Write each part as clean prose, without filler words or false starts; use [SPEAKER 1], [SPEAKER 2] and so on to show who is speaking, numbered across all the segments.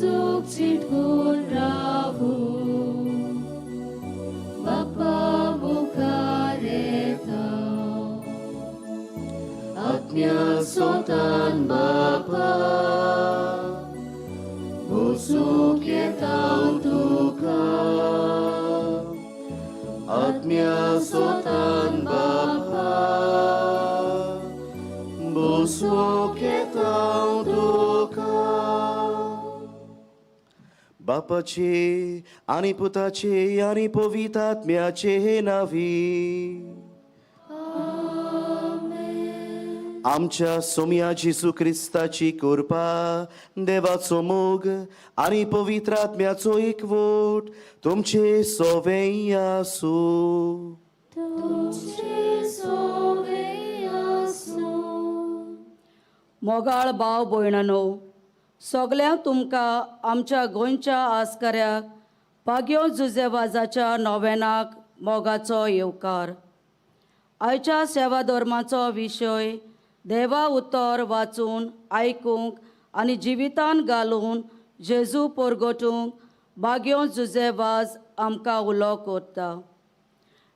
[SPEAKER 1] जेजूक चिटकून रावूं बापा मुखार येता आत्म्या सोतान बापा बसूंक येता तुका आत्म्या सोतान बापा बसूंक येता तुका.
[SPEAKER 2] बापाचे आनी पुताचे आनी पवित्र आत्म्याचे नावी. आमच्या सोम्या जेजू क्रिस्ताची कृपा, देवाचो मोग आनी पवित्र आत्म्याचो एकवट तुमचे सोवें आसूं.
[SPEAKER 1] तुमचे सोवे आसूं.
[SPEAKER 3] मोगाळ भाव भयणानो, सगल्यांक तुमकां आमच्या गोंयच्या आस्कऱ्याक पाग्यो जुजेवाजाच्या नोवेनाक मोगाचो येवकार. आयच्या सेवा धर्माचो विशय देवा उतर वाचून आयकूंक आनी जिवितान घालून जेजू परगटूंक बाग्यो जुजेवाज आमकां उलो करता.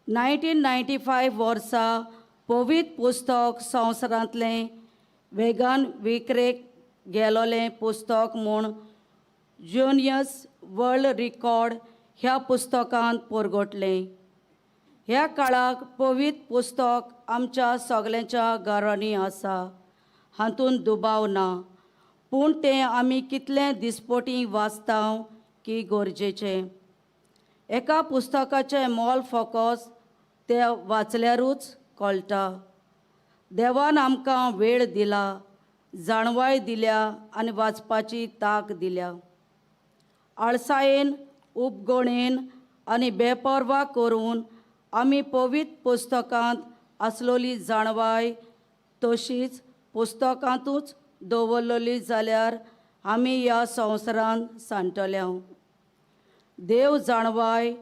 [SPEAKER 3] 1995 वर्सा पवित्र पुस्तक संवसारांतलें वेगान विक्रेक गेलोलें पुस्तक म्हूण ज्युनियस वर्ल्ड रिकॉर्ड ह्या पुस्तकांत परगटलें. ह्या काळाक पवित्र पुस्तक आमच्या सगल्यांच्या घरांनी आसा हातूंत दुबाव ना, पूण तें आमी कितलें दिसपटी वाचता की गरजेचें. एका पुस्तकाचें मोल फोकस तें वाचल्यारूच कळटा. देवान आमकां वेळ दिला, जाणवाय दिल्या आनी वाचपाची तांक दिल्या. आळसायेन, उपगणेन आनी बेपर्वा करून आमी पवित्र पुस्तकांत आसलोली जाणवाय तशीच पुस्तकांतूच दवरलेली जाल्यार आमी ह्या संवसारांत सांडटले. देव जाणवाय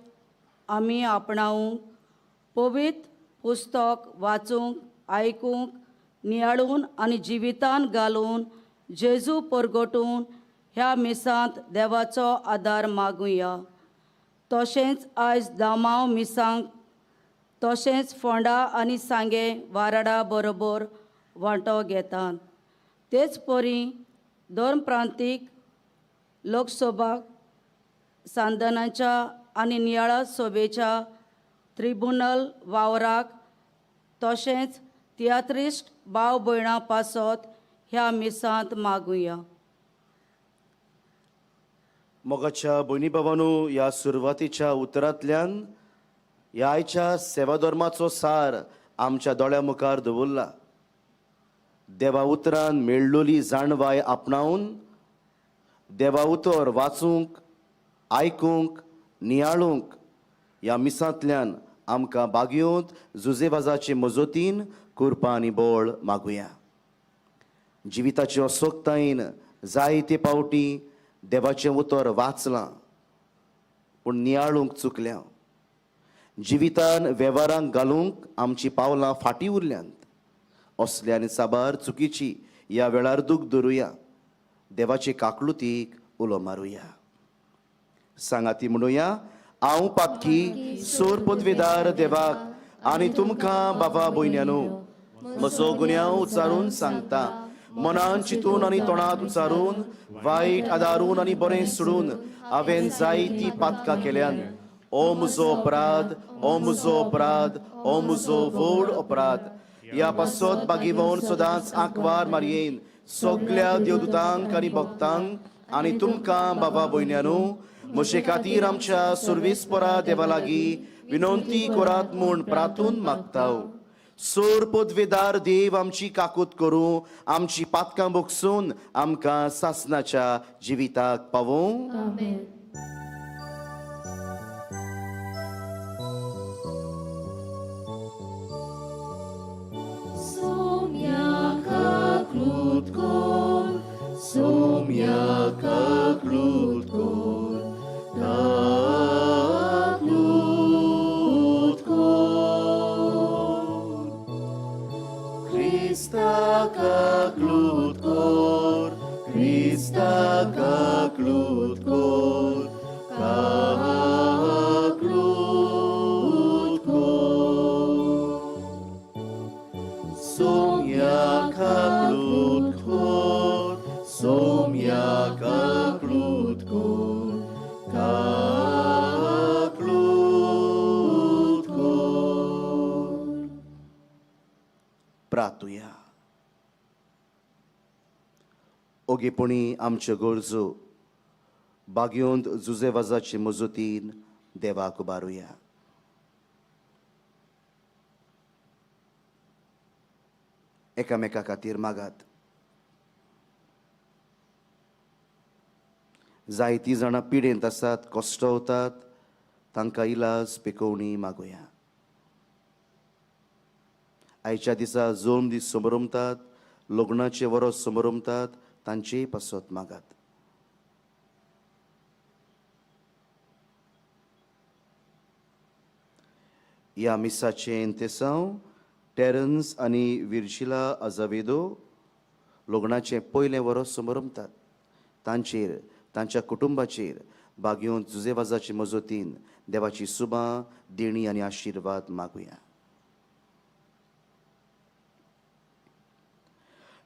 [SPEAKER 3] आमी आपणावंक पवित्र पुस्तक वाचूंक, आयकूंक, नियाळून आनी जिवितान घालून जेजू परगटून ह्या मिसांत देवाचो आदार मागुया. तशेंच आयज दामांव मिसांक तशेंच फोंडा आनी सांगें वाराडा बरोबर वांटो घेतात. तेच परी धर्म प्रांतीक लोकसभा सांधनाच्या आनी नियाळा सभेच्या त्रिबुनल वावराक तशेंच तियात्रिस्ट भाव भयणां पासत ह्या मिसांत मागुया.
[SPEAKER 2] मोगाच्या भयणी बाबांनो, ह्या सुरवातीच्या उतरांतल्यान ह्या आयच्या सेवाधर्माचो सार आमच्या दोळ्या मुखार दवरला. देवा उतरान मेळ्ळोली जाणवाय आपणावन देवा उतर वाचूंक, आयकूंक, नियाळूंक ह्या मिसांतल्यान आमकां बागयोंत जुजेबाजाचे मजतीन कृपा आनी बळ मागुया. जिविताचे असोक्तायेन जायते पावटी देवाचें उतर वाचलां पूण नियाळूंक चुकल्या. जिवितान वेव्हारांक घालूंक आमचीं पावलां फाटीं उरल्यांत. असले आनी साबार चुकीची ह्या वेळार दूख धरुया, देवाचे काकलुतीक उलो मारुया. सांगाती म्हणुया, हांव पातकी सोर पदवेदार देवाक आनी तुमकां बाबा भयण्यानू म्हजो गुन्यांव उच्चारून सांगता. मनान चिंतून आनी तोंडात उच्चारून, वायट आदारून आनी बरें सोडून हांवें जायतीं पातकां केल्यान. ओ म्हजो अपराध, ओ म्हजो अपराध, ओ म्हजो व्हड अपराध. ह्या पासत बागीवन सदांच आंकवार मारयेन सगल्या देवदूतांक आनी भक्तांक आनी तुमकां बाबा भयण्यानू म्हजे खातीर आमच्या सुर्वेस्परा देवा लागीं विनंती करात म्हूण प्रातून मागता. सोर पदवेदार देव आमची काकूत करूं, आमची पातकां बोगसून आमकां सासनाच्या जिविताक पावोवं.
[SPEAKER 1] आमेन. सोम्या काकलूत कोर, सोम्या काकलूत कोर, काकलूत कोर.
[SPEAKER 2] क्रिस्ता काकलूत कोर, क्रिस्ता काकलूत प्रातुया. ओगेपणी आमच्यो गरजो बागयोंत जुजे वाजाचे मजतीन देवाक उबारुया. एकामेका खातीर मागात. जायतीं जाणां पिडेंत आसात, कश्टवतात, तांकां इलाज पिकोवणी मागुया. आयच्या दिसा जोम दीस समरमतात, लग्नाचें वरस समरमतात, तांचेय पासत मागात. ह्या मिसाचें इंतेसांव टेरन्स आनी विर्जिला अजावेदो लग्नाचें पयलें वरस समरमतात, तांचेर तांच्या कुटुंबाचेर बागयोन जुजेवाजाचे मजतीन देवाची सुबां देणी आनी आशिर्वाद मागुया.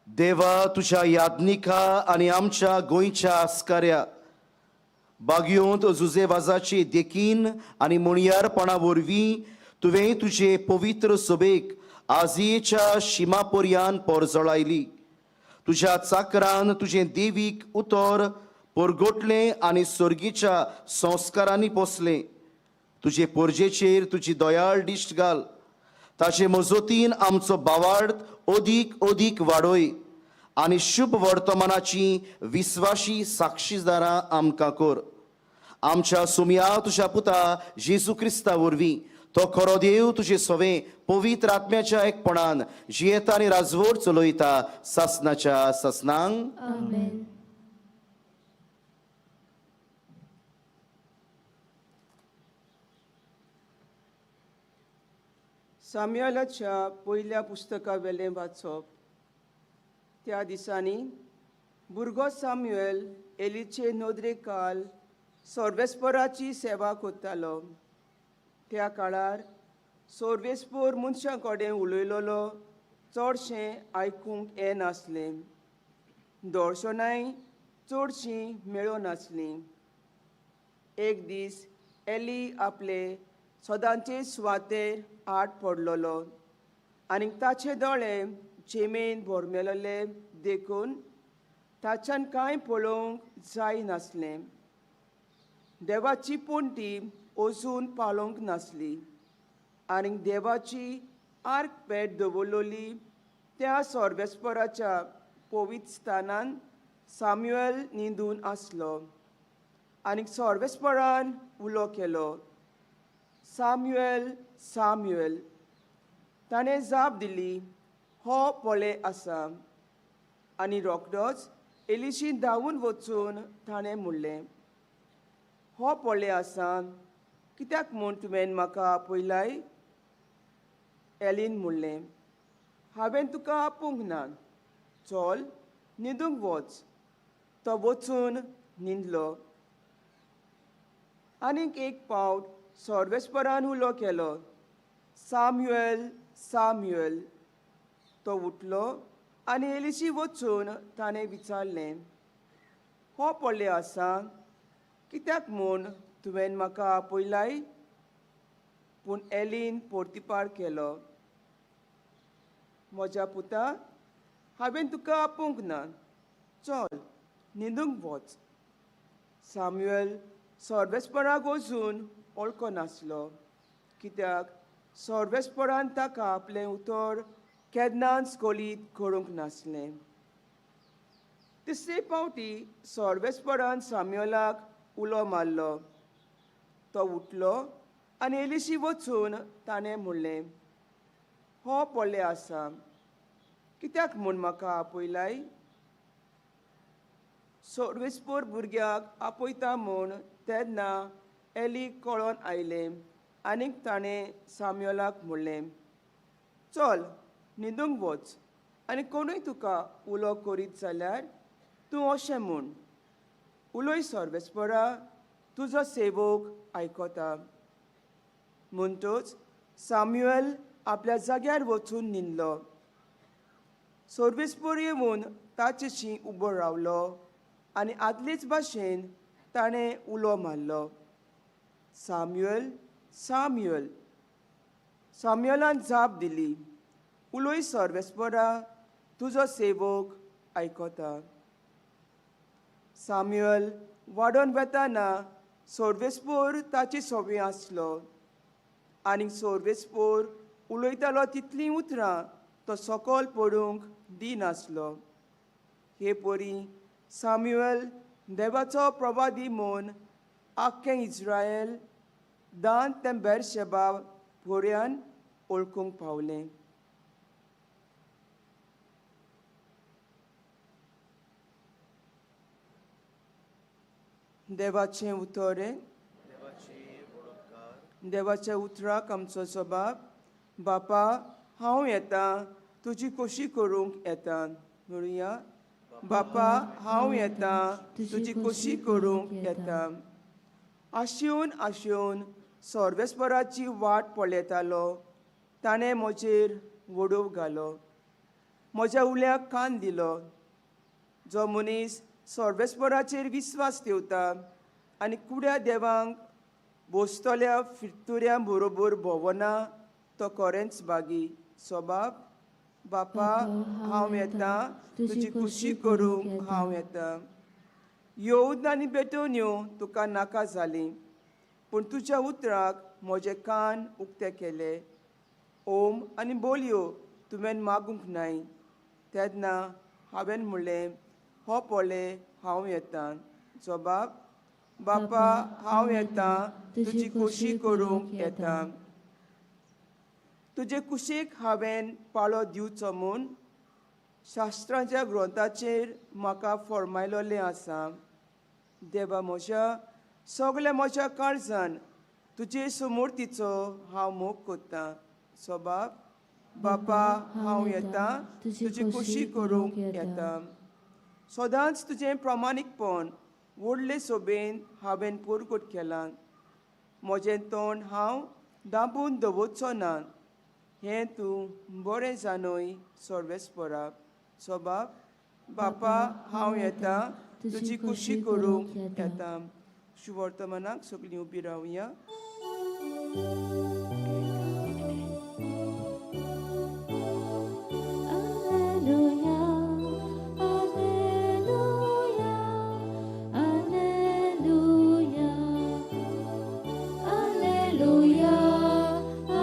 [SPEAKER 2] देवा, तुज्या याज्ञिका आनी आमच्या गोंयच्या आस्काऱ्या बागयोंत जुजेवाजाचे देखीन आनी मुणयारपणा वरवीं तुवें तुजे पवित्र सभेक आजयेच्या शिमा पर्यान पोरजळायली. तुज्या चाकरान तुजें देवीक उतर परगटलें आनी सर्गीच्या संस्कारांनी पोसलें. तुजे पोरजेचेर तुजी दयाळ दिश्ट घाल, ताचे मजतीन आमचो भावार्थ अदीक अदीक वाडय आनी शुभ वर्तमानाची विस्वाशी साक्षीदारां आमकां कर. आमच्या सुमया तुज्या पुता जेजू क्रिस्ता वरवीं तो खरो देव तुजे सवे पवित्र आत्म्याच्या एकपणान जियेता आनी राजवट चलयता सासनाच्या सासनांक.
[SPEAKER 1] आमेन.
[SPEAKER 4] साम्युएलाच्या पयल्या पुस्तका वेलें वाचप. त्या दिसांनी भुरगो साम्युएल एलीचे नदरे काल सोर्वेस्पोराची सेवा करतालो. त्या काळार सोर्वेस्पोर मनशां कडेन उलयलोलो चडशें आयकूंक येनासलें, दर्शनाय चडशीं मेळनासलीं. एक दीस एली आपले सदांचे सुवातेर आड पडलेलो आनी ताचे दोळे जेमेन भरमेलेले देखून ताच्यान कांय पळोवंक जायनासलें. देवाची पणटी अजून पालोवंक नासली आनी देवाची आर्क पेट दवरलेली त्या सोर्वेस्पराच्या पवित्र स्थानान साम्युएल न्हिदून आसलो आनी सोर्वेस्परान उलो केलो, साम्युएल, साम्युएल. ताणें जाप दिली, हो पळय आसा. आनी रोखडोच एलिशी धांवून वचून ताणें म्हणलें, हो पळय आसा, कित्याक म्हूण तुवें म्हाका आपयलाय? एलीन म्हणलें, हांवें तुका आपोवंक ना, चल न्हिदूंक वच. तो वचून न्हिदलो. आनीक एक पावट सोर्वेस्परान उलो केलो, साम्युएल, साम्युएल. तो उठलो आनी एलिशी वचून ताणें विचारलें, हो पळय आसा, कित्याक म्हूण तुवें म्हाका आपयलाय? पूण एलीन पोर्तिपार केलो, म्हज्या पुता, हांवें तुका आपोवंक ना, चल न्हिदूंक वच. साम्युएल सोर्वेस्पराक वचून वळखनासलो, कित्याक सोर्वेस्परान ताका आपलें उतर केन्नाच कळीत करूंक नासलें. तिसरे पावटी सोर्वेस्परान साम्युएलाक उलो मारलो. तो उठलो आनी एलिशी वचून ताणें म्हणलें, हो पळय आसा, कित्याक म्हूण म्हाका आपयलाय? सोर्वेस्पोर भुरग्याक आपयता म्हूण तेन्ना एली कळोन आयलें आनीक ताणें साम्युएलाक म्हणलें, चल न्हिदूंक वच आनी कोणूय तुका उलो करीत जाल्यार तूं अशें म्हूण, उलय सोर्वेस्परा, तुजो सेवक आयकता. म्हणटच साम्युएल आपल्या जाग्यार वचून न्हिदलो. सोर्वेस्पोर येवन ताचेशी उबो रावलो आनी आदलेच भाशेन ताणें उलो मारलो, साम्युएल, साम्युएल. साम्युएलान जाप दिली, उलय सर्वेस्परा, तुजो सेवक आयकता. साम्युअल वाडोवन वेताना सर्वेस्पोर ताची सोबी आसलो आनी सर्वेस्पोर उलयतालो तितलीं उतरां तो सकल पडूंक दिनासलो. हे परी साम्युअल देवाचो प्रवादी म्हूण आख्खें इज्रायल दान तें बेरशेबा भोऱ्यान वळखूंक पावलें. देवाचें उतर, देवाच्या उतराक आमचो जबाब. बापा, हांव येता तुजी खोशी करूंक येता. म्हणुया, बापा हांव येता तुजी खोशी करूंक येता. आशेवन आशेवन सर्वेस्पराची वाट पळयतालो, ताणें म्हजेर वडोव घालो, म्हज्या उल्याक कान दिलो. जो मनीस सर्वेस्पराचेर विस्वास ठेवता आनी कुड्या देवांक बोसतल्या फिरतुऱ्यां बरोबर भोंवना तो खरेंच बागी. सोबाब, बापा हांव येता तुजी खोशी करूंक हांव येता. येवद आनी बेटोन्यो तुका नाका जाली, पूण तुज्या उतराक म्हजे कान उक्ते केले. ओम आनी बोलयो तुवें मागूंक नाय. तेन्ना हांवें म्हणलें, हो पळय हांव येता. जबाब, बापा हांव येता तुजी खोशी करूंक येता. तुजे कुशीक हांवें पाळो दिवचो म्हूण शास्त्रांच्या ग्रंथाचेर म्हाका फॉर्मायलोलें आसा. देवा म्हज्या, सगल्या म्हज्या काळजान तुजे समूर्तीचो हांव मोग कोत्तां. सोबाब, बापा हांव येता तुजी खोशी करूंक येता. सदांच तुजें प्रामाणीकपण व्हडले सोबेन हांवें पुरकट केलां. म्हजें तोंड हांव दांबून दवरचो ना, हें तूं बरें जाणय सर्वेस्परा. सोबाब, बापा हांव येता तुजी खोशी करूंक येता. शुवर्तमानाक सगळीं उबी रावया.
[SPEAKER 1] Alleluia, Alleluia, Alleluia, Alleluia,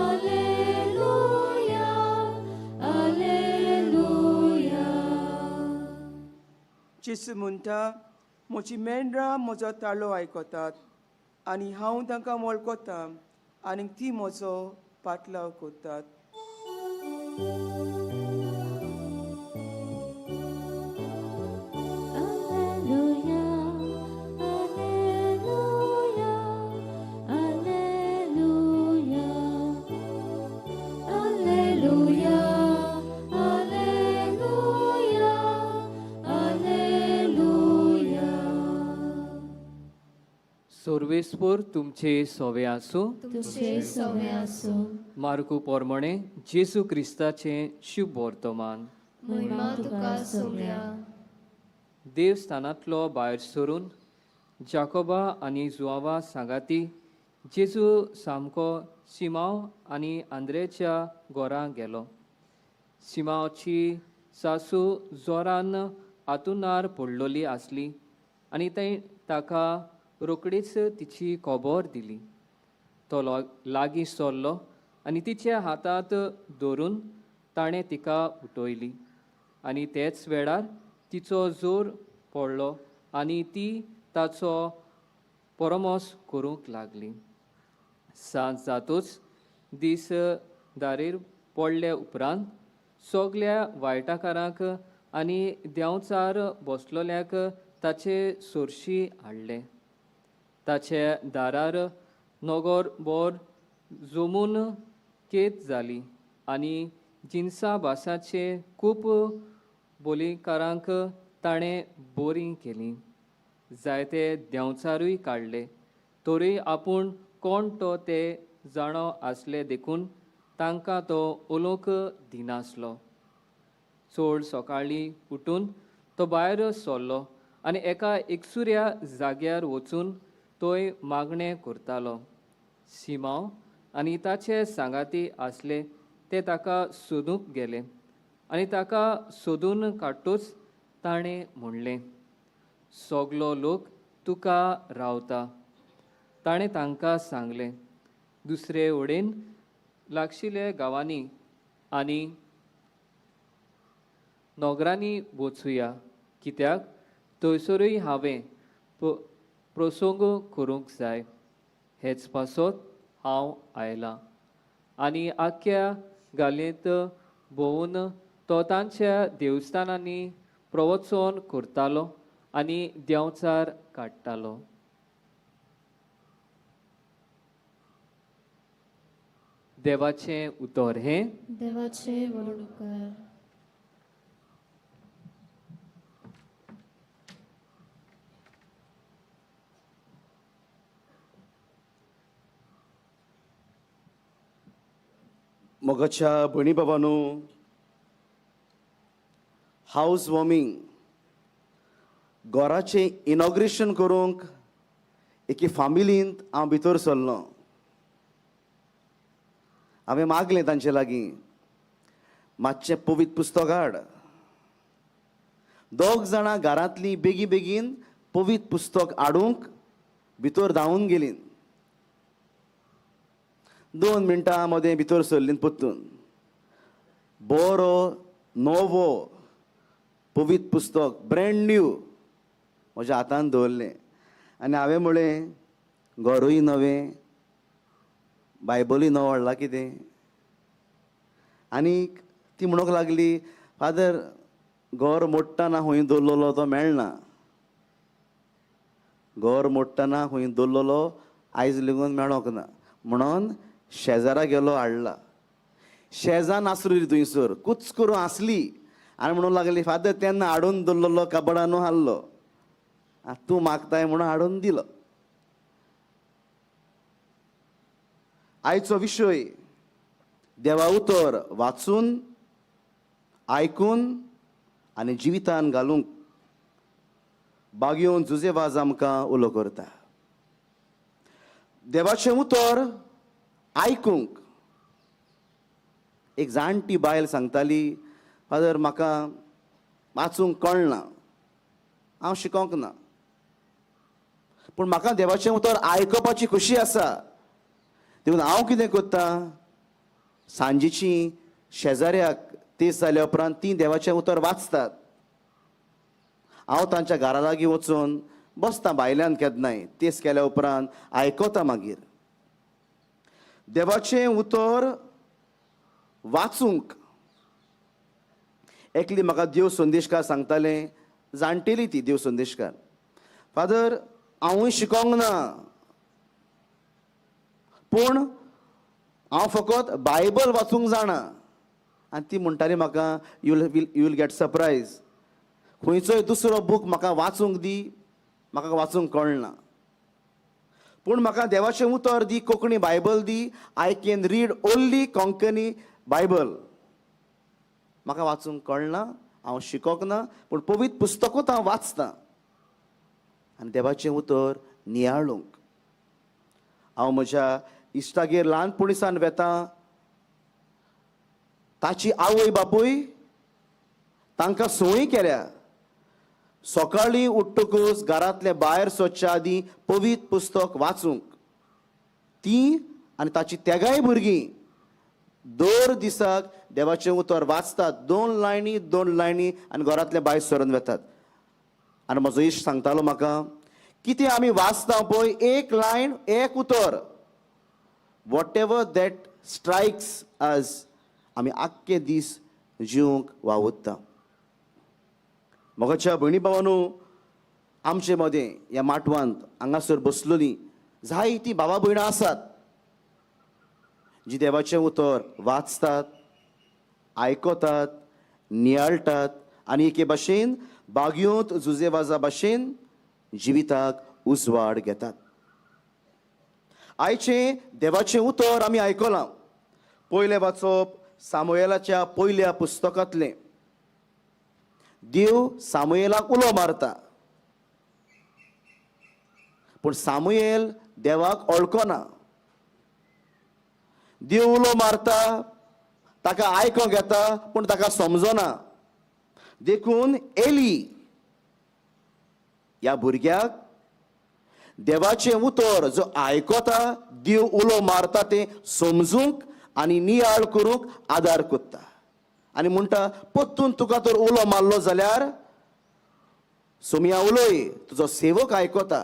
[SPEAKER 1] Alleluia, Alleluia.
[SPEAKER 4] जेजू म्हणटा, म्हजी मेंढरां म्हजो ताळो आयकतात आनी हांव तांकां वळखतां आनी ती म्हजो पाटलाव करतात.
[SPEAKER 1] Alleluia, Alleluia, Alleluia, Alleluia, Alleluia, Alleluia.
[SPEAKER 5] सोर्वेस्पोर तुमचे सोवे आसूं.
[SPEAKER 1] तुमचे सवे आसूं.
[SPEAKER 5] मार्कू पोरमणे जेजू क्रिस्ताचें शुभ वर्तमान.
[SPEAKER 1] महिमा तुका सोम्या.
[SPEAKER 5] देवस्थानांतलो भायर सरून जाकोबा आनी जुआवा सांगाती जेजू सामको सिमांव आनी आंद्रेच्या घरा गेलो. सिमांवची सासू जोरान आतुनार पडलोली आसली आनी थंय ताका रोखडीच तिची खबर दिली. तो लागीं सरलो आनी तिच्या हातांत धरून ताणें तिका उठयली आनी तेच वेळार तिचो जोर पडलो आनी ती ताचो परमोस करूंक लागली. सांज जातूच दीस दारेर पडले उपरांत सगल्या वायटाकारांक आनी देंवचार बसलोल्यांक ताचे सोरशी हाडले. ताचे दारार नगर बोर जमून केत जाली आनी जिनसा भासाचे खूब बोलीकारांक ताणें बोरीं केलीं. जायते देंवचारूय काडले, तरूय आपूण कोण तो ते जाणो आसले देखून तांकां तो उलोवंक दिनासलो. चड सकाळीं उठून तो भायर सरलो आनी एका एकसुऱ्या जाग्यार वचून थंय मागणें करतालो. सिमांव आनी ताचे सांगाती आसले ते ताका सोदूंक गेले आनी ताका सोदून काडटूच ताणें म्हणलें, सगलो लोक तुका रावता. ताणें तांकां सांगलें, दुसरे वडेन लागशिल्ल्या गांवांनी आनी नोगरांनी वचुया, कित्याक थंयसरूय हांवें प्रसंग करूंक जाय, हेच पासत हांव आयलां. आनी आख्ख्या गालेंत भोंवून तो तांच्या देवस्थानांनी प्रवचन करतालो आनी देंवचार काडटालो. देवाचें उतर हें.
[SPEAKER 1] देवाचे व्हड उपकार.
[SPEAKER 2] मोगाच्या भयणी बाबांनो, हावस वॉर्मिंग घराचें इनॉग्रेशन करूंक एके फामिलींत हांव भितर सरलो. हांवें मागलें तांचे लागीं, मातशें पवित्र पुस्तक हाड. दोग जाणां घरांतलीं बेगीन बेगीन पवित्र पुस्तक हाडूंक भितर धांवून गेलीं. 2 मिनटां मदें भितर सरलीं परतून. बरो नवो पवित्र पुस्तक ब्रँड न्यू म्हज्या हातान दवरलें आनी हांवें म्हळें, घरूय नवें, बायबलूय नवो हाडला कितें. आनी ती म्हणूंक लागली, फादर घर मोडटना खंय दवरलेलो तो मेळना, घर मोडटना खंय दवरलेलो आयज लेगून मेळोंक ना, म्हणून शेजारा गेलो हाडला. शेजार नासली थंयसर, कुच करून आसली आनी म्हणूंक लागली, फादर तेन्ना हाडून दवरलेलो कबडानू हाडलो, आतां तूं मागताय म्हणून हाडून दिलो. आयचो विशय देवा उतर वाचून, आयकून आनी जिवितान घालूंक बागयोवन जुजे वाज आमकां उलो करता. देवाचें उतर आयकूंक एक जाणटी बायल सांगताली, फादर म्हाका वाचूंक कळना, हांव शिकोंक ना, पूण म्हाका देवाचें उतर आयकुपाची खुशी आसा. देखून हांव कितें करता, सांजेची शेजाऱ्याक तेज जाल्या उपरांत तीं देवाचें उतर वाचतात. हांव तांच्या घरा लागीं वचून बसता भायल्यान केन्नाय तेज केल्या उपरांत आयकता. मागीर देवाचें उतर वाचूंक एकली म्हाका देव संदेशकार सांगतालें, जाणटेली ती देव संदेशकार, फादर हांवूय शिकोंक ना, पूण हांव फकत बायबल वाचूंक जाणा. आनी ती म्हणटाली म्हाका, you will get surprise, खंयचोय दुसरो बूक म्हाका वाचूंक दी, म्हाका वाचूंक कळना, पूण म्हाका देवाचें उतर दी, Konkani Bible the, I can read only Konkani Bible. म्हाका वाचूंक कळना, हांव शिकोंक ना, पूण पवित्र पुस्तकूच हांव वाचतां आनी देवाचें उतर नियाळूंक. हांव म्हज्या इश्टागेर ल्हानपणीसान वेता, ताची आवय बापूय तांकां संवय केल्या, सकाळीं उठ्ठकूच घरांतलें भायर सरच्या आदीं पवित्र पुस्तक वाचूंक. ती आनी ताची तेगाय भुरगीं दर दिसाक देवाचें उतर वाचतात, 2 लायनी 2 लायनी, आनी घरांतलें भायर सरून वेतात. आनी म्हजो इश्ट सांगतालो म्हाका, कितें आमी वाचता पळय, एक लायन एक उतर, what ever that strikes अस, आमी आख्खे दीस जिवंक वावुरता. मोगाच्या भयणी भावानू, आमचे मदें ह्या माटवांत हांगासर बसलेलीं जायतीं बाबा भयणां आसात जी देवाचें उतर वाचतात, आयकतात, नियाळटात आनी एके भाशेन बागयोंत जुजेवाजा भाशेन जिविताक उजवाड घेतात. आयचें देवाचें उतर आमी आयकलां. पयलें वाचप सामुएलाच्या पयल्या पुस्तकांतलें. देव सामुएलाक उलो मारता, पूण सामुएल देवाक वळखना. देव उलो मारता, ताका आयकोंक येता पूण ताका समजना. देखून एली ह्या भुरग्याक देवाचें उतर जो आयकता, देव उलो मारता तें समजूंक आनी नियाळ करूंक आदार कोत्ता आनी म्हणटा, परतून तुका तर उलो मारलो जाल्यार सोमया उलय, तुजो सेवक आयकता,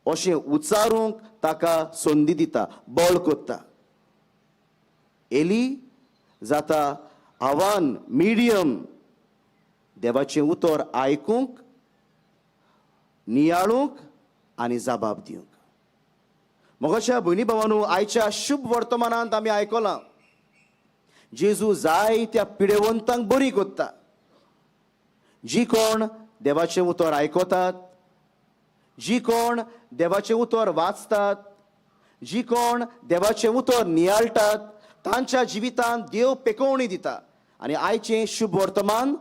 [SPEAKER 2] अशें उच्चारूंक ताका संदी दिता, बळ कोत्ता. एली जाता आव्हान मिडियम देवाचें उतर आयकूंक, नियाळूंक आनी जबाब दिवंक. मोगाच्या भयणी भावानू, आयच्या शुभ वर्तमानांत आमी आयकलां जेजू जायत्या पिडेवंतांक बरी कोत्ता. जी कोण देवाचें उतर आयकतात, जी कोण देवाचें उतर वाचतात, जी कोण देवाचें उतर नियाळटात, तांच्या जिवितांत देव पेकोवणी दिता. आनी आयचें शुभ वर्तमान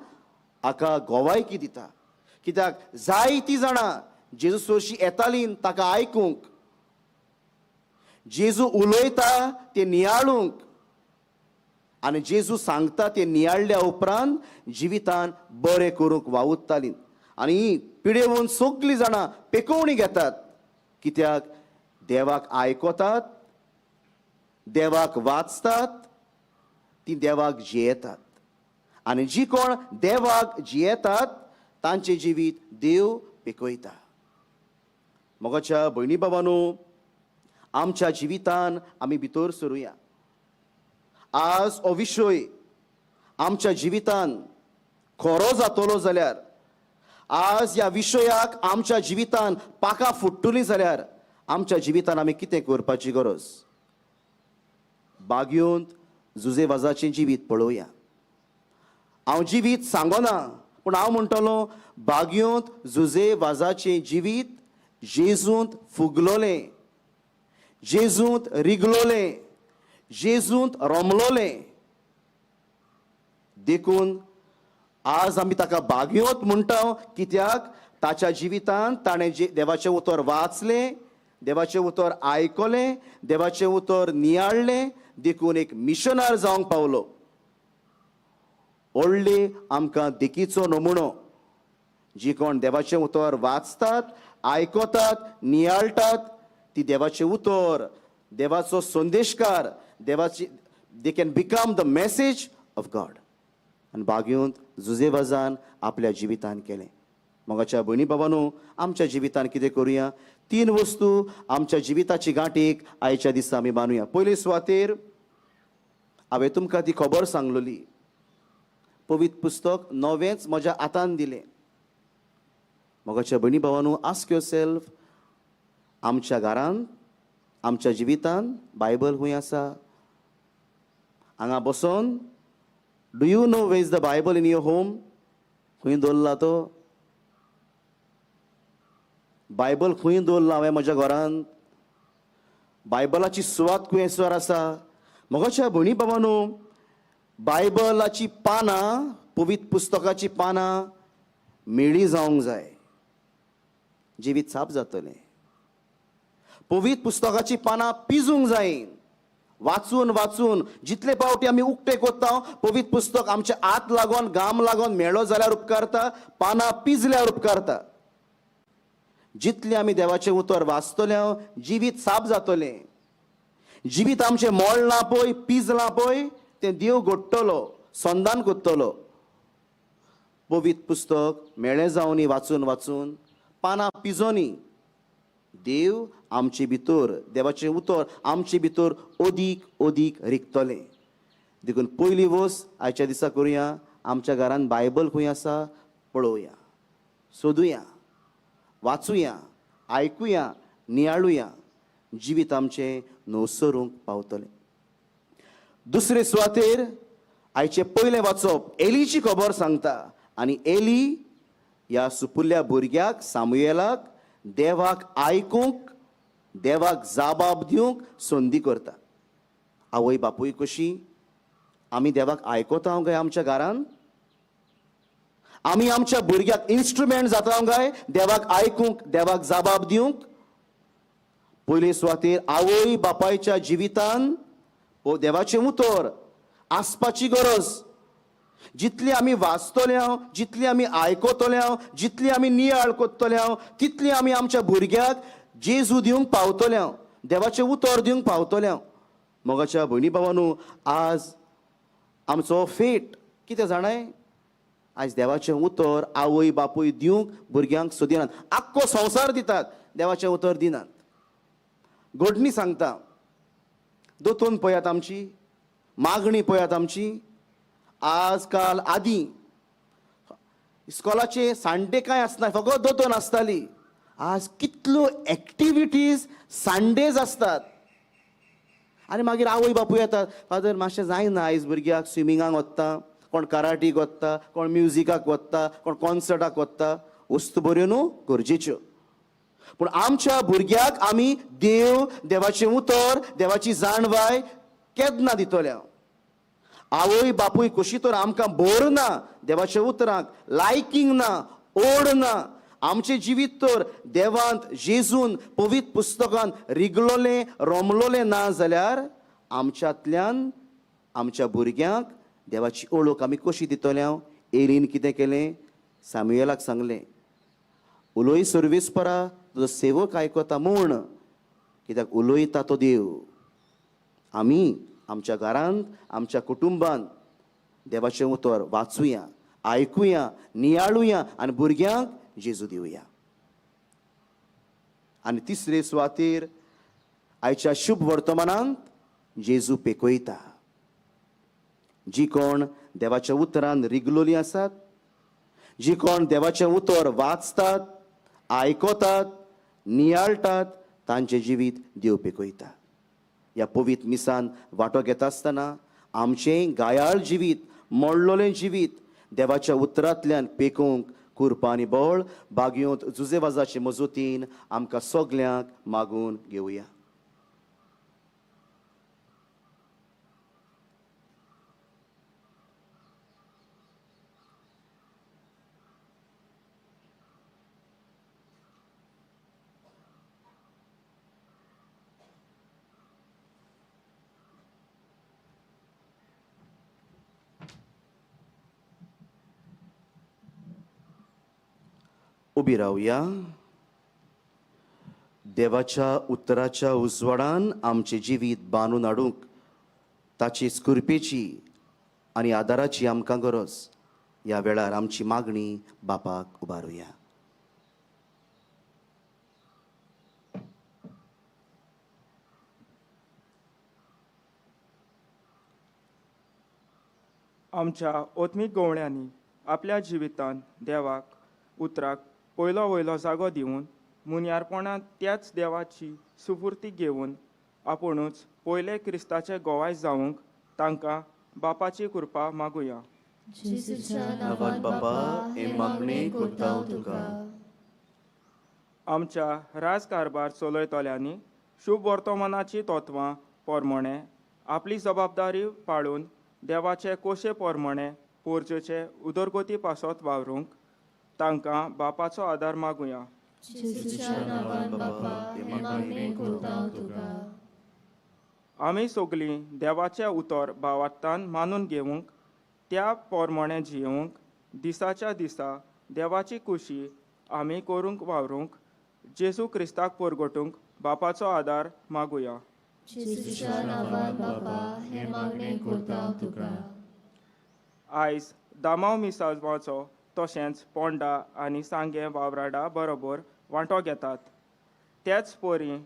[SPEAKER 2] हाका गोवायकी दिता, कित्याक जायतीं जाणां जेजू सोरशी येतालीं ताका आयकूंक, जेजू उलयता तें नियाळूंक, आनी जेजू सांगता तें नियाळ्ळ्या उपरांत जिवितान बरें करूंक वावुरतालीं. आनी पिडेवन सगळीं जाणां पेकोवणी घेतात, कित्याक देवाक आयकतात, देवाक वाचतात, ती देवाक जियेतात. आनी जी कोण देवाक जियेतात तांचें जिवीत देव पेकयता. मोगाच्या भयणी बाबांनो, आमच्या जिवितान आमी भितर सरुया. आज हो विशय आमच्या जिवितान खरो जातलो जाल्यार, आज ह्या विशयाक आमच्या जिवितान पाखां फुट्टली जाल्यार आमच्या जिवितान आमी कितें करपाची गरज? बागयोंत जुजे वाजाचें जिवीत पळोवया. हांव जिवीत सांगना, पूण हांव म्हणटलो बागयोंत जुजे वाजाचें जिवीत जेजूंत फुगलोलें, जेजूंत रिगलोलें, जेजूंत रमलोलें. देखून आज आमी ताका बागयोत म्हणटा, कित्याक ताच्या जिवितांत ताणें जे देवाचें उतर वाचलें, देवाचें उतर आयकलें, देवाचें उतर नियाळ्ळें, देखून एक मिशनार जावंक पावलो. व्हडली आमकां देखीचो नमुनो. जी कोण देवाचें उतर वाचतात, आयकतात, नियाळटात, ती देवाचें उतर, देवाचो संदेशकार, देवाची they can become the message of God. आनी बागयोंत जुजेवाजान आपल्या जिवितान केलें. मोगाच्या भयणी बाबांनो, आमच्या जिवितान कितें करुया? तीन वस्तू आमच्या जिविताची गांठीक आयच्या दिसा आमी बांदुया. पयले सुवातेर हांवें तुमकां ती खबर सांगलोली, पवित्र पुस्तक नवेंच म्हज्या हातान दिलें. मोगाच्या भयणी भावानू, आस्क your self, आमच्या घरांत, आमच्या जिवितान बायबल खंय आसा? हांगा बसोन, do you know where is the Bible in your home? खंय दवरला तो बायबल? खंय दवरला हांवें म्हज्या घरांत? बायबलाची सुवात खंयसर आसा? मोगाच्या भयणी बाबांनो, बायबलाची पानां, पवित्र पुस्तकाची पानां मेळी जावंक जाय, जिवीत साप जातलें. पवित्र पुस्तकाची पानां पिजूंक जाय. वाचून वाचून जितले पावटी आमी उक्ते कोत्ता, पवित्र पुस्तक आमच्या हात लागोन, घाम लागोन मेळ्ळो जाल्यार उपकारता, पानां पिजल्यार उपकारता. जितलें आमी देवाचें उतर वाचतले, जिवीत साप जातलें. जिवीत आमचें मोडलां पळय, पिजलां पळय, तें देव घडटलो, संदान कोत्तलो. पवित्र पुस्तक मेळ्ळें जावनी, वाचून वाचून पानां पिजोनी, देव आमचे भितर, देवाचें उतर आमचे भितर अदीक अदीक रिगतलें. देखून पयली वस्त आयच्या दिसा करुया, आमच्या घरान बायबल खंय आसा पळोवया, सोदुया, वाचुया, आयकुया, नियाळुया, जिवीत आमचें नवसरूंक पावतलें. दुसरे सुवातेर आयचें पयलें वाचप एलीची खबर सांगता आनी एली ह्या सुपुल्ल्या भुरग्याक सामुयेलाक देवाक आयकूंक, देवाक जाबाब दिवंक संदी करता. आवय बापूय कशी आमी देवाक आयकता काय आमच्या घरान? आमी आमच्या भुरग्याक इन्स्ट्रुमेंट जाता काय देवाक आयकूंक, देवाक जाबाब दिवंक? पयले सुवातेर आवय बापायच्या जिवितान देवाचें उतर आसपाची गरज. जितली आमी वाचतले, जितली आमी आयकतले, जितली आमी नियाळ करतले, तितली आमी आमच्या भुरग्याक जेजू दिवंक पावतले, देवाचें उतर दिवंक पावतले. मोगाच्या भयणी भावानू, आज आमचो फेट कितें जाणाय, आयज देवाचें उतर आवय बापूय दिवंक भुरग्यांक सोदिनात. आख्खो संवसार दितात, देवाचें उतर दिनात. घडणी सांगता, दोतोन पळयात आमची मागणी पळयात आमची. आज काल आदीं इस्कॉलाचे सांडे कांय आसना, फकत दोतोन आसताली. आज कितल्यो एक्टिविटीज सांडेज आसतात. आनी मागीर आवय बापूय येतात, फादर मातशें जायना आयज भुरग्याक स्विमिंगाक वता, कोण कराटीक वता, कोण म्युजिकाक वता, कोण कॉन्सर्टाक वता. वस्तू बऱ्यो न्हू, गरजेच्यो. पूण आमच्या भुरग्याक आमी देव, देवाचें उतर, देवाची जाणवाय केन्ना दितल्या? आवय बापूय कशी तर आमकां बोर ना देवाच्या उतराक, लायकींग ना, ओड ना. आमचें जिवीत तर देवांत, जेजून, पवित्र पुस्तकान रिगलोलें, रोमलोलें ना जाल्यार आमच्यांतल्यान आमच्या भुरग्यांक देवाची ओळख आमी कशी दितले? एलीन कितें केलें? सामुएलाक सांगलें, उलोय सर्वीस परा, तुजो सेवक आयकता म्हूण. कित्याक उलयता तो देव. आमी आमच्या घरांत, आमच्या कुटुंबांत देवाचें उतर वाचुया, आयकुया, नियाळुया आनी भुरग्यांक जेजू दिवया. आनी तिसरे सुवातेर आयच्या शुभ वर्तमानांत जेजू पेकयता. जी कोण देवाच्या उतरान रिगलोली आसात, जी कोण देवाचें उतर वाचतात, आयकतात, नियाळटात, तांचें जिवीत देव पेकयता. ह्या पवित्र मिसान वांटो घेता आसतना आमचें गायाळ जिवीत, मोडलोलें जिवीत देवाच्या उतरांतल्यान पेकोवंक कुरपा आनी बळ बागयोंत जुजेवाजाचे मजतीन आमकां सगल्यांक मागून घेवया. उबी रावया. देवाच्या उतराच्या उजवाडान आमचें जिवीत बांदून हाडूंक ताची स्कुरपेची आनी आदाराची आमकां गरज. ह्या वेळार आमची मागणी बापाक उबारुया.
[SPEAKER 6] आमच्या ओत्मीक गवळ्यांनी आपल्या जिवितांत देवाक उतराक पयलो वयलो जागो दिवन मुन्यारपणांत त्याच देवाची सुफुर्ती घेवन आपुणूच पयले क्रिस्ताचे गोवाय जावंक तांकां बापाची कृपा मागुया.
[SPEAKER 1] जेजूच्या नांवान बापा, हे मागणें करता तुका.
[SPEAKER 6] आमच्या राजकारभार चलयतल्यांनी शुभ वर्तमानाची तत्वां पोरमोणें आपली जबाबदारी पाळून देवाचे कोशे पोरमोणें पोरजेचे उदरगती पासत वावरूंक तांकां बापाचो आदार मागुया.
[SPEAKER 1] जेजूच्या नांवान बापा, हे मागणें करता तुका.
[SPEAKER 6] आमी सगलीं देवाचें उतर भावार्थान मानून घेवंक, त्या पोरमोणें जियोवंक, दिसाच्या दिसा देवाची खुशी आमी करूंक वावरूंक, जेजू क्रिस्ताक परगटूंक बापाचो आदार मागुया.
[SPEAKER 1] जेजूच्या नांवान बापा, हे मागणें करता तुका.
[SPEAKER 6] आयज दामांव मिसावाचो तशेंच पोंडा आनी सांगें वावराडा बरोबर वांटो घेतात. त्याच परी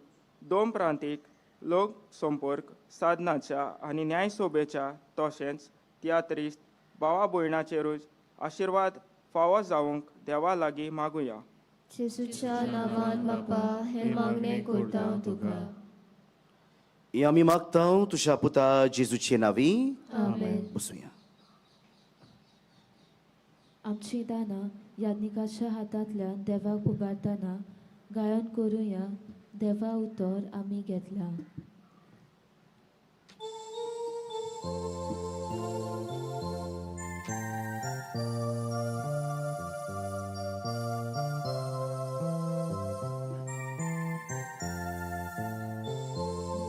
[SPEAKER 6] दोन प्रांतीक लोक संपर्क साधनाच्या आनी न्यायसभेच्या तशेंच तियात्रिस्त भावा भयणाचेरूय आशिर्वाद फावो जावंक देवा लागीं मागुया.
[SPEAKER 1] जेजूच्या नांवान बापा, हे मागणें करता तुका.
[SPEAKER 2] हे आमी मागता तुज्या पुता जेजूचे नांवी.
[SPEAKER 1] आमेन.
[SPEAKER 2] बसुया.
[SPEAKER 1] आमची दानां याज्ञिकाच्या हातांतल्यान देवाक उबारतना गायन करुया. देवा उतर आमी घेतलां.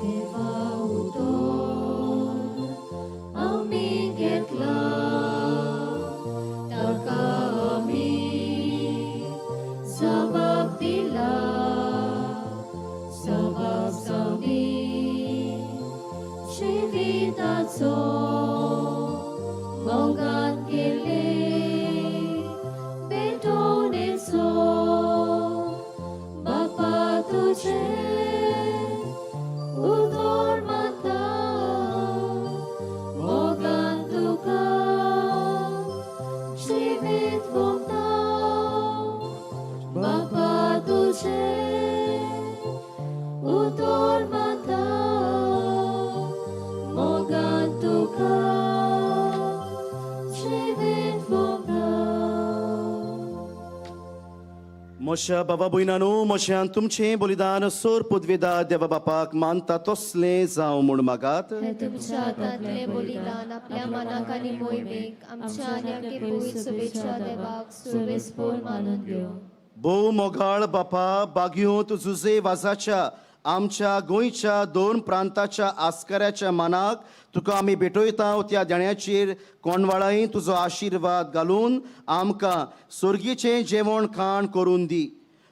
[SPEAKER 1] देवा उतर आमी देवाचो मोगान केल्ले भेटवणेचो बापा तुजें उतर मानता मोगान तुका जिवीत भोगता बापा तुजें उतर मानता मोगान तुका जिवीत भोगता.
[SPEAKER 2] मोशा बाबा भयणानो, मोश्यान तुमचें बलिदान सोर पदवेदा देवा बापाक मानता तसलें जावं म्हूण मागात.
[SPEAKER 1] हे तुमच्या हातांतलें बलिदान आपल्या मनाक आनी मोहिमेक आमच्या आनी आमचे पवित्र सभेच्या देवाक सुरवेस्पोर मानून घेवं.
[SPEAKER 2] भोव मोगाळ बापा, बागयोंत जुजे वाजाच्या आमच्या गोंयच्या दोन प्रांताच्या आस्कऱ्याच्या मानाक तुका आमी भेटयता. त्या देण्याचेर कोणवाळाय तुजो आशिर्वाद घालून आमकां सोर्गीचें जेवण खाण करून दी.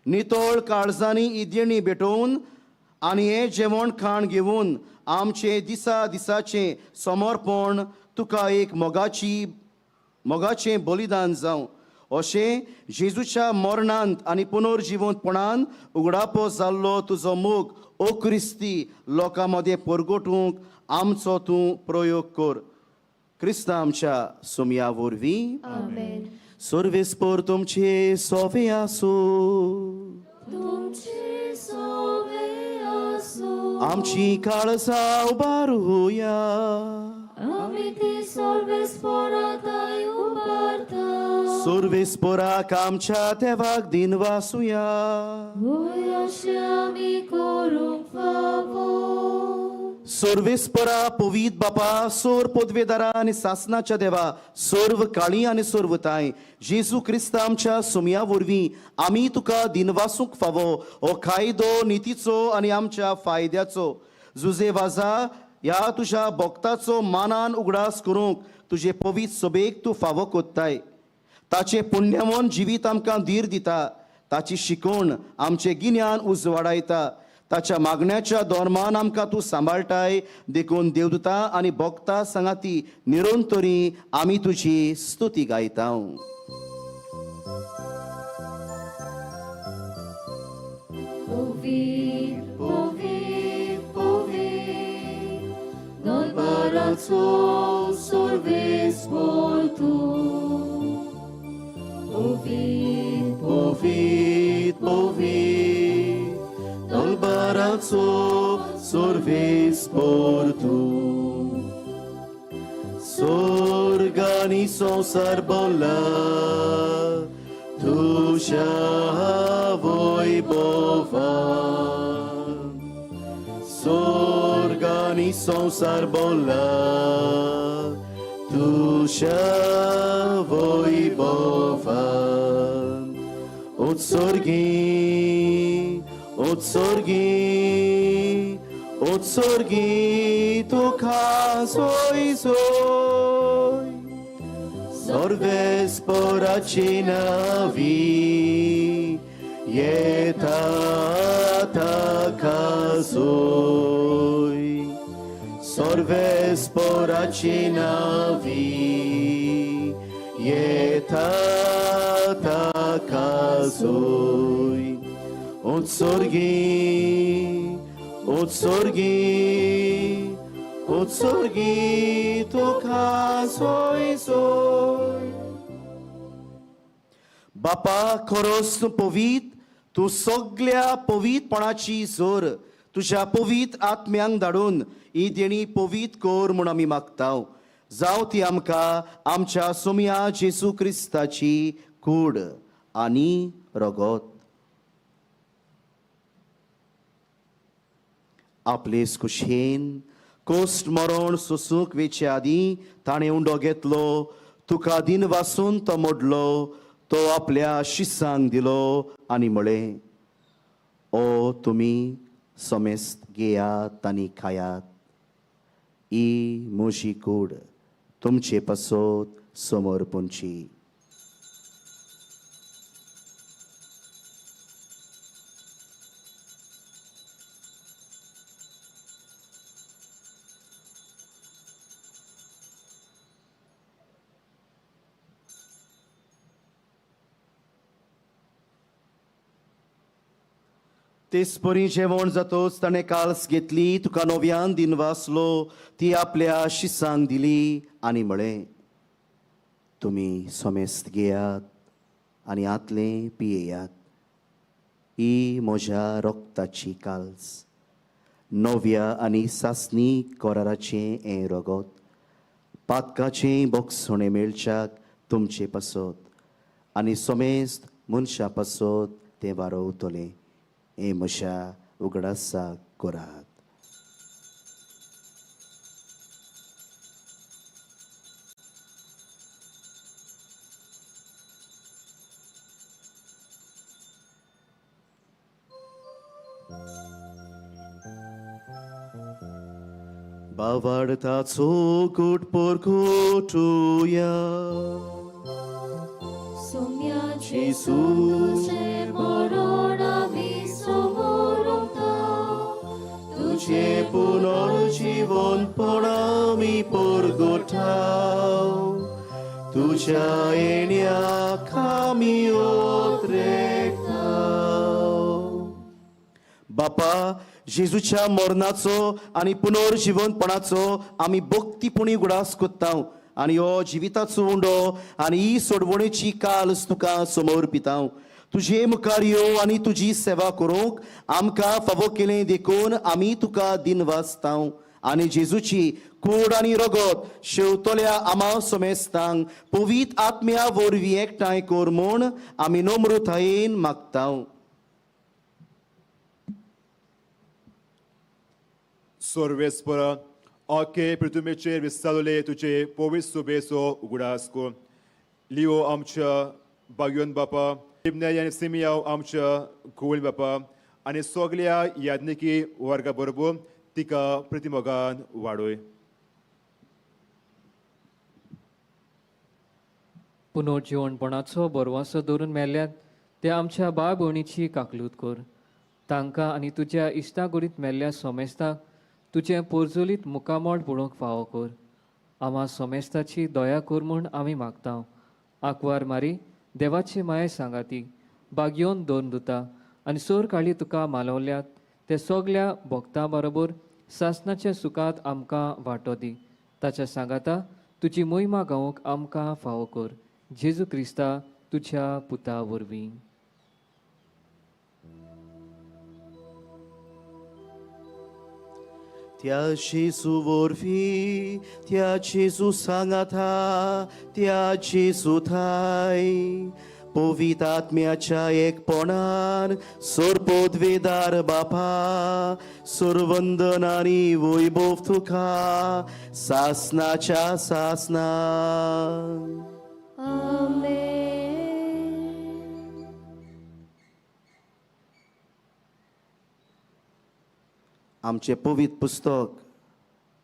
[SPEAKER 2] नितळ काळजांनी ही देणी भेटोवन आनी हें जेवण खाण घेवन आमचें दिसा दिसाचें समर्पण तुका एक मोगाचें बलिदान जावं. अशें जेजूच्या मरणांत आनी पुनर्जिवंतपणान उगडापो जाल्लो तुजो मोग ओ क्रिस्ती लोकां मदें परगटूंक आमचो तूं प्रयोग कर. क्रिस्ता आमच्या सोमया वरवीं.
[SPEAKER 1] आमेन.
[SPEAKER 2] सर्वेस्पोर तुमचे सोवे आसूं.
[SPEAKER 1] तुमचे सोवे आसूं.
[SPEAKER 2] आमची काळजां उबारुया.
[SPEAKER 1] आमी ती सर्वेस्पोराताय उबारता.
[SPEAKER 2] सर्वेस्पोराक आमच्या देवाक दिनवासुया.
[SPEAKER 1] होय, अशें आमी करूंक फावो.
[SPEAKER 2] सर्वेस्परा पवीत बापा, सोर पदवेदारा आनी सासनाच्या देवा, सर्व काळी आनी सर्वताय, जेजू क्रिस्ता आमच्या सोमया वरवीं आमी तुका दिनवासूंक फावो. हो कायदो नितीचो आनी आमच्या फायद्याचो. जुजे वाजा ह्या तुज्या भक्ताचो मानान उगडास करूंक तुजे पवीत सभेक तूं फावो कोत्ताय. ताचें पुण्यमन जिवीत आमकां धीर दिता, ताची शिकवण आमचें गिन्यान उजवाडायता, ताच्या मागण्याच्या धर्मान आमकां तूं सांबाळटाय. देखून देवदूता आनी भक्ता सांगाती निरंतरी आमी तुजी स्तुती गायता.
[SPEAKER 1] पवीत पवीत पवीत दरबाराचो सर्वेस्पोर तूं. पवीत
[SPEAKER 2] पवीत पवीत दलबाराचो सर्वेस्पोर तूं. स्वर्ग आनी संवसार बोला तुज्या वैभवान. स्वर्ग आनी संवसार बोला तुज्या वैभवान. उत्सर्गी उत्सर्गी उत्सर्गी तुका सोय सोय सर्वेस्पोराची नावी येता ताका सोय. सर्वेस्पोराची नावी येता ताका सोय. उत्सर्गी उत्सर्गी उत्सर्गी तुका सोय सोय. बापा, खरोच तूं पवीत, तूं सगल्या पवीतपणाची जोर. तुज्या पवीत आत्म्यांक धाडून ही देणी पवीत कर म्हूण आमी मागता. जावं ती आमकां आमच्या सोमया जेजू क्रिस्ताची कूड आनी रगत. आपले कुशेन कोस्ट मरण सोसूंक वेचे आदीं ताणें उंडो घेतलो, तुका दिन वासून तो मोडलो, तो आपल्या शिसांक दिलो आनी म्हळें, ओ तुमी समेस्त घेयात आनी खायात, ही म्हजी कूड तुमचे पासत समर्पणची. तेचपरी जेवण जातोच ताणें काल्स घेतली, तुका नव्यान दिन वाचलो, ती आपल्या शिसांक दिली आनी म्हळें, तुमी समेस्त घेयात आनी आतलें पियेयात. ही म्हज्या रोगताची काल्स, नव्या आनी सासणी कराराचें हें रगत, पातकाचें बोगसणें मेळच्याक तुमचे पासत आनी समेस्त मनशां पासत तें वारोवतलें. हें म्हज्या उगडासाक करात. बावाडताचो गुट पोरकोटुया
[SPEAKER 1] सोम्याचे तुझे मरण आमी समोरता,
[SPEAKER 2] तुझे पुनर्जीवनपण आमी परगोठाव, तुझ्या येण्याक आमी ओत्रेकताव. बापा, जेजूच्या मरणाचो आनी पुनर्जीवनपणाचो आमी भक्तीपुणी उगडास कोत्ताव आनी हो जिविताचो उंडो आनी ही सोडवणेची काल्स तुका समोर पिताव. तुजे मुखार यो आनी तुजी सेवा करूंक आमकां फावो केलें देखून आमी तुका दिनवासताव आनी जेजूची कूड आनी रगत शेवतल्या आमा समेस्तांक पवित्र आत्म्या वरवीं एकठांय कर म्हूण आमी नम्रतायेन मागताव.
[SPEAKER 7] सर्वेस्पर, आखे पृथ्वीचेर विस्तारले तुजे पवित्र सुबेचो उगडास कर. लिओ आमच्या बागयोन बापा, लिबने आनी सिमियाव आमच्या गोविंद बापा आनी सगल्या याज्ञिकी वर्गा बरोबर तिका प्रतिमोगान वाडय.
[SPEAKER 5] पुनर्जिवणपणाचो बरवासो दवरून मेल्यात ते आमच्या बाय भयणीची काकलूत कर. तांकां आनी तुज्या इश्टागुडीत मेल्ल्या सोमेस्ताक तुजें पोरजोलीत मुखामळ पळोवंक फावो कर. आमा सोमेस्ताची दया कर म्हूण आमी मागता. आंकवार मारी देवाची माये सांगाती बागयोवन दोन दुता आनी सोर काळी तुका मालवल्यात ते सगल्या भक्तां बरोबर सासणाच्या सुखांत आमकां वांटो दी. ताच्या सांगाता तुजी मोहिमा गावंक आमकां फावो कर. जेजू क्रिस्ता तुज्या पुता वरवीं.
[SPEAKER 2] त्या जेजू वरवीं, त्या जेजू सांगाता, त्या जेजू थाय पवित्र आत्म्याच्या एकपणान सोरपोदवेदार बापा, सुरवंदन आनी वैभव तुका सासनाच्या सासना.
[SPEAKER 1] आमेन.
[SPEAKER 2] आमचें पवित्र पुस्तक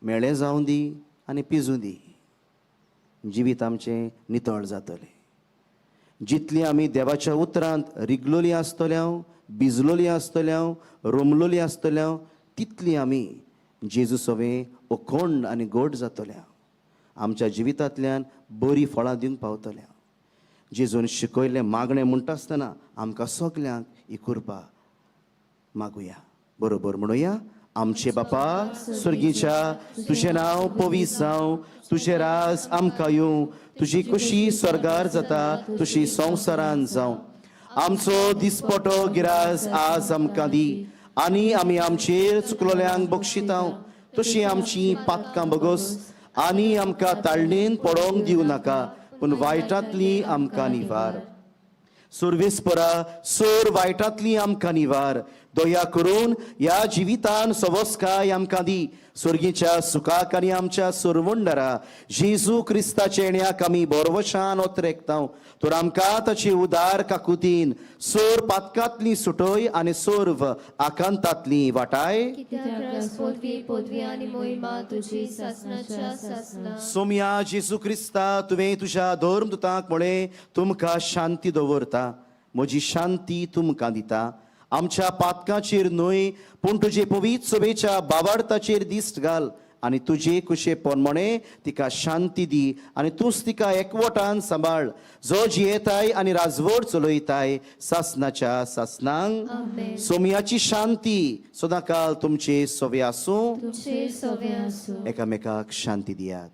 [SPEAKER 2] मेळें जावं दी आनी पिजूं दी, जिवीत आमचें नितळ जातलें. जितली आमी देवाच्या उतरांत रिगलोली आसतल्या, भिजलोली आसतल्या, रोमलोली आसतल्या, तितली आमी जेजू सवें ओखोंड आनी गोड जातल्या. आमच्या जिवितांतल्यान बरीं फळां दिवंक पावतल्या. जेजून शिकयल्लें मागणें म्हणटा आसतना आमकां सगल्यांक ही कृपा मागुया. बरोबर म्हणुया. आमचे बापा स्वर्गीच्या, तुजें नांव पवित्र जावं, तुजें राज आमकां येवं, तुजी खुशी स्वर्गार जाता तशी संवसारान जावं. आमचो दिसपटो गिरास आज आमकां दी आनी आमी आमचेर चुकलोल्यांक बक्षितांव तशी आमची पातकां बगस आनी आमकां ताळणेन पडोवंक दिवं नाका, पूण वायटांतली आमकां निवार. सुर्वेस्परा सोर वायटांतली आमकां निवार. दया करून ह्या जिवितान सवस्काय आमकां दी. स्वर्गीच्या सुखाक आनी आमच्या सुरवंडरा जेजू क्रिस्ताच्या येण्याक आमी बोरवशान ओतरेकताव. तर आमकां ताची उदार काकुतीन सोर पातकांतली सुटय आनी सोर्व आकांतांतली वाटाय. सोमया जेजू क्रिस्ता, तुवें तुज्या धर्म दुतांक म्हळें, तुमकां शांती दवरता, म्हजी शांती तुमकां दिता. आमच्या पातकांचेर न्हय पूण तुजे पवित्र सभेच्या बावार्थाचेर दिश्ट घाल आनी तुजे कुशे पोनमणे तिका शांती दी आनी तूंच तिका एकवटान सांबाळ, जो जियेताय आनी राजवट चलयताय सासनाच्या सासनांक.
[SPEAKER 1] आमेन.
[SPEAKER 2] सोमयाची शांती सदांकाल तुमचे सोवे आसूं.
[SPEAKER 1] तुमचे सवे आसूं.
[SPEAKER 2] एकामेकाक शांती दियात.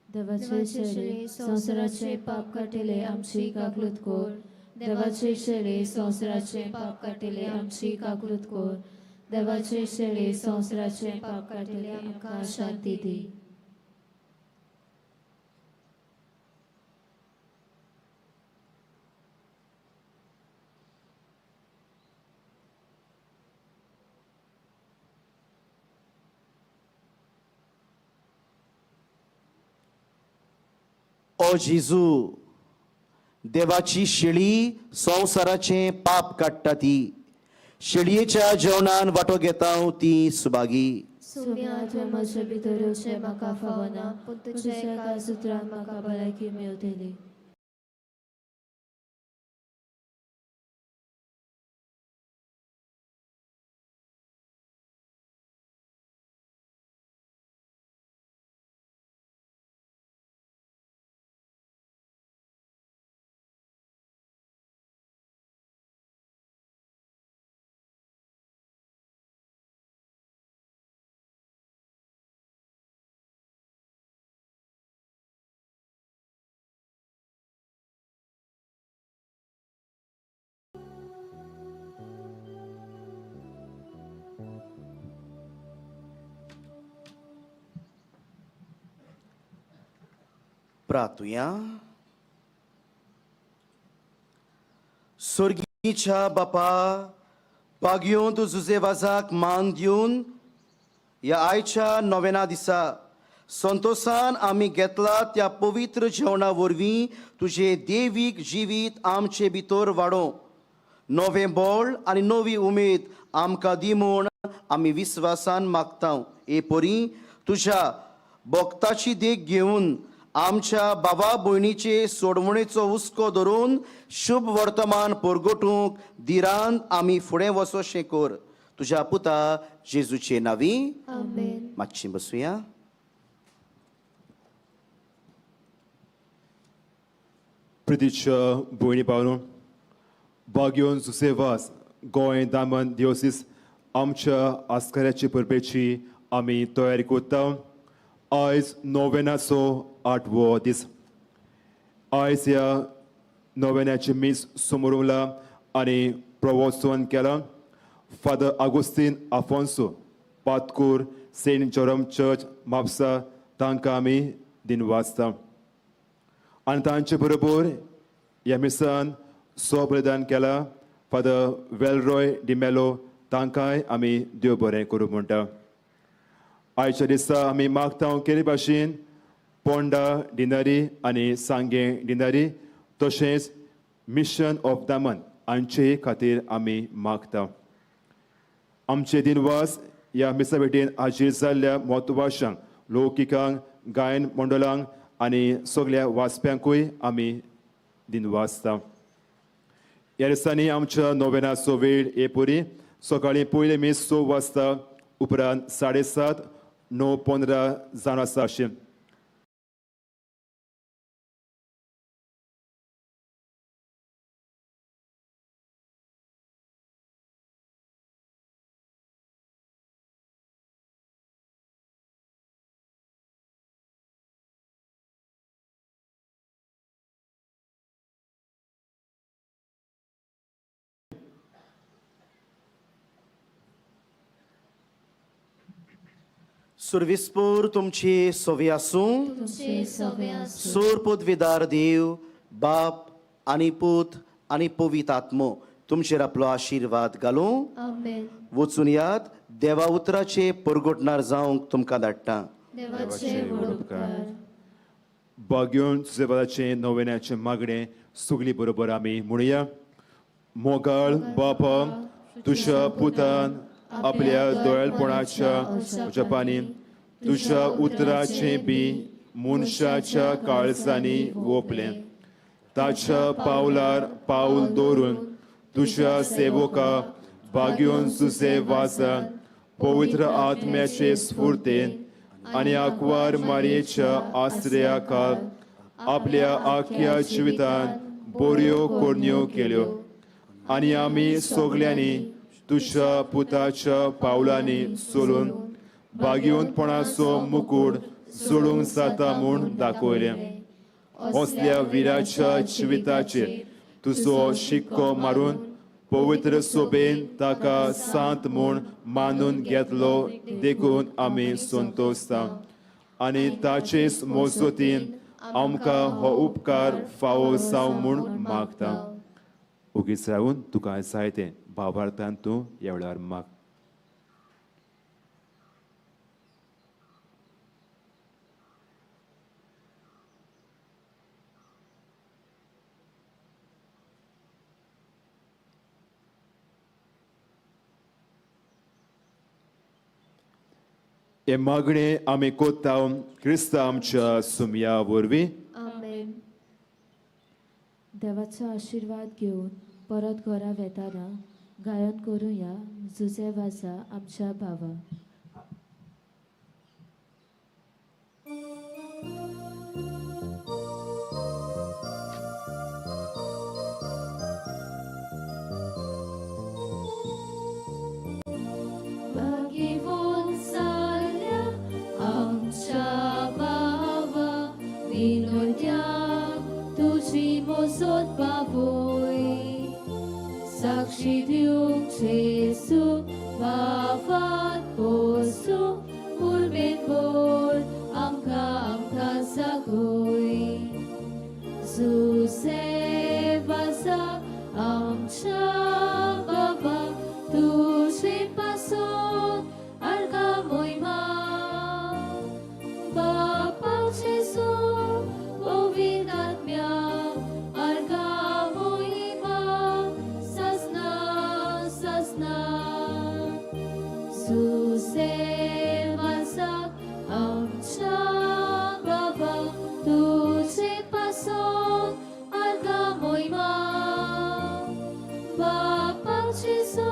[SPEAKER 1] देवाचे शेळी संवसाराचे पाप काडटले आमची काकलूत कोर. देवाचे शेळी संवसाराचे पाप काडटले आमची काकलूत कोर. देवाचे शेळी संवसाराचे पाप काडटले आमकां शांती दी.
[SPEAKER 2] ओ जेजू, देवाची शेळी संवसाराचें पाप काडटा ती शेळयेच्या जेवणान वांटो घेता ती सुभागी.
[SPEAKER 1] सुम्या तुवें म्हजे भितर येवचें म्हाका फावना, पूण तुज्या एका सुत्रान म्हाका भलायकी मेवतली.
[SPEAKER 2] प्रातुया. स्वर्गीच्या बापा, पागयोन तूं जुजे वाजाक मान दिवन ह्या आयच्या नोवेना दिसा संतोसान आमी घेतला त्या पवित्र जेवणा वरवीं तुजें देवीक जिवीत आमचे भितर वाडोवं, नवें बळ आनी नवी उमेद आमकां दी म्हूण आमी विस्वासान मागता. ए परी तुज्या भक्ताची देख घेवन आमच्या बाबा भयणीचे सोडवणेचो हुस्को धरून शुभ वर्तमान परगटूंक धिरान आमी फुडें वचोशें कर. तुज्या पुता जेजूचे नांवी.
[SPEAKER 1] आमेन.
[SPEAKER 2] मातशी बसुया.
[SPEAKER 7] प्रितीच्या भयणी भावनो, बागयोन जुसेवास गोंय दामन दियोसीस आमच्या आस्कऱ्याची परबेची आमी तयारी करता. आयज नोवेनाचो 8वो दीस. आयज ह्या नोवेनाचें मीस समोर आनी प्रवचन केलां Father Agustin Afonso Patkur, Saint Jerome church Mapusa, तांकां आमी दिनवासता. आनी तांचे बरोबर ह्या मिसान स्वबलिदान केलां फादर वेलरॉय डिमेलो, तांकांय आमी देव बरें करूं म्हणटा. आयच्या दिसा आमी मागता केरी भाशेन पोंडा डिनारी आनी सांगें डिनारी तशेंच मिशन ऑफ दामन हांचे खातीर आमी मागता. आमचे दिनवास ह्या मिसा भेटेन हाजीर जाल्ल्या म्हत्वाशांक, लौकिकांक, गायन मंडळांक आनी सगल्या वाचप्यांकूय आमी दिनवासता. ह्या दिसांनी आमच्या नोवेनाचो वेळ हे परी सकाळीं पयलें मीस 6 वाजता, उपरांत 7:30, 9:15 जावन आसा अशें.
[SPEAKER 2] सुर्विसपूर तुमची सोवी आसूं.
[SPEAKER 1] तुमचे सवे आसूं.
[SPEAKER 2] सोर पदवीदार देव बाप आनी पूत आनी पवित्र आत्मो तुमचेर आपलो आशिर्वाद घालूं.
[SPEAKER 1] आमेन.
[SPEAKER 2] वचून यात देवा उतराचे परगटणार जावंक तुमकां धाडटा.
[SPEAKER 1] देवाचे व्हड उपकार.
[SPEAKER 7] बागयोन जुजेवादाचें नोवेनाचें मागणें सगळीं बरोबर आमी म्हणुया. मोगाळ बापा, तुज्या पुतान आपल्या दोळेपणाच्या जपानी तुज्या उतराचें बी मनशाच्या काळजांनी ओंपलें. ताच्या पावलार पावल दवरून तुज्या सेवका भाग्योन सुसे वासा पवित्र आत्म्याचे स्फूर्तीन आनी आंकवार मारयेच्या आश्रयाखाल आपल्या आख्या जिवितान बऱ्यो करण्यो केल्यो आनी आमी सगल्यांनी तुज्या पुताच्या पावलांनी चलून भाग्यवंतपणाचो मुकूट जोडूंक जाता म्हूण दाखयलें. असल्या विराच्या जिविताचेर तुजो शिक्को मारून पवित्र सोबेन ताका सांत म्हूण मानून घेतलो देखून आमी संतोशता आनी ताचेच मोजोतीन आमकां हो उपकार फावो जावं म्हूण मागता. ओगीच रावून तुका जाय तें भावार्थान तूं ह्या वेळार माग. हे मागणें आमी कोत्ता क्रिस्तांव आमच्या सुमया वरवीं.
[SPEAKER 1] आमेन. देवाचो आशिर्वाद घेवन परत घरा वेताना गायन करुया जुजे वाजा आमच्या भावा. भाग्यवान जाल्या आमच्या भावा विनोद्या तुजी मोजत बावय साक्षी दिवंक जेजू भावात पोसू उर्बेन भर आमकां आमकां जागय. जुजे वाजा आमच्या बाबा तुजे पासून आर्गां मोहिमा बापा जेजू पवित्र आत्म्या आर्गां मोहिमा सजना सजना. जुजे वाजा आमच्या बाबा तुजे पासून आर्गां मोहिमा बापा जेजू